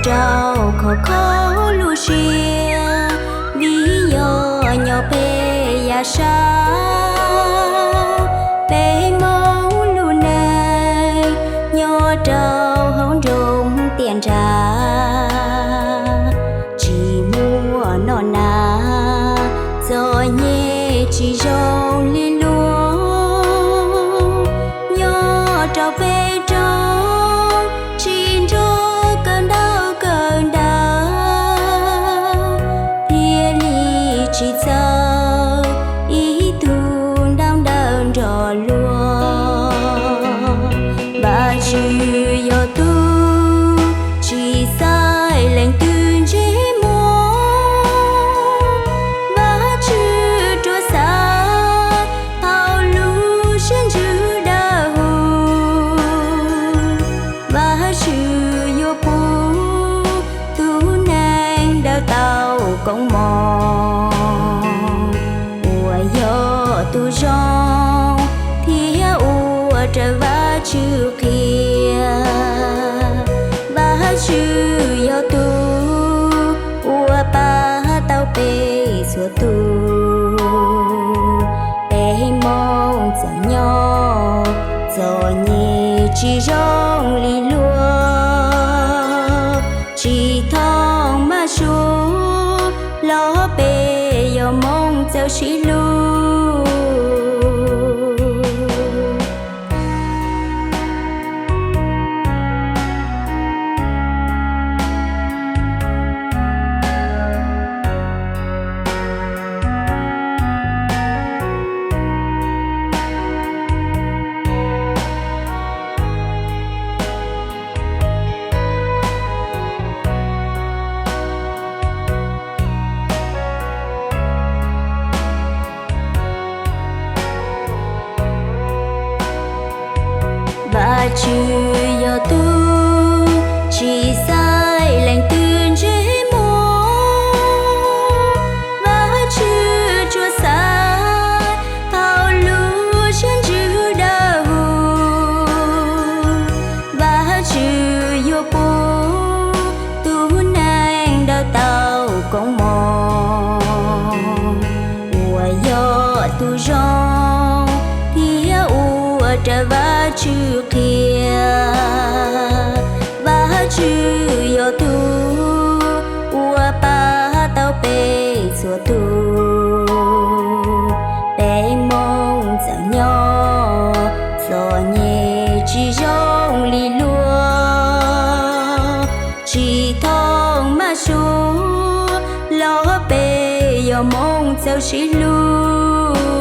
rau khov kho lub siab, vim yog nyob pem yav sab, peb Hmoob lub neej nyob rau hauv nroog tiaj nrag, tsis muaj noj hnav, txom nyem tsis zoo li luag. Nyob rau peb roob tsis nrog kawm ntaub kawm ntawv, thiaj li tsis txawj ib tug ntaub ntawv nrog luag. Vajtswv yog tus tsis xaiv leej twg ntsej muag, Vajtswv rua xaiv thaum lub siab ntsws dawb huv. Vajtswv yuav pub tus neeg dawb tau koob hmoov, uas yog tus zoo thiab ua raws Vajtswv qhia. Vajtswv yog tus uas pab tau peb txhua tus. Peb Hmoob txawj nyob txom nyem tsis zoo li luag, tsis thooj maj suav los peb yuav Hmoob txawj sib hlub. Vajtswv yog tus tsis xaiv leej twg ntsej muag, Vajtswv tsuas xaiv thaum lub siab ntsws dawb huv. Vajtswv yuav pub tus neeg dawb tau koob hmoov, uas yog tus zoo thiab ua raws Vajtswv qhia. Vajtswv yog tus uas pab tau peb txhua tus. Peb Hmoob txawj nyob txom nyem tsis zoo li luag, tsis thooj maj suav los peb yuav Hmoob txawj sib hlub.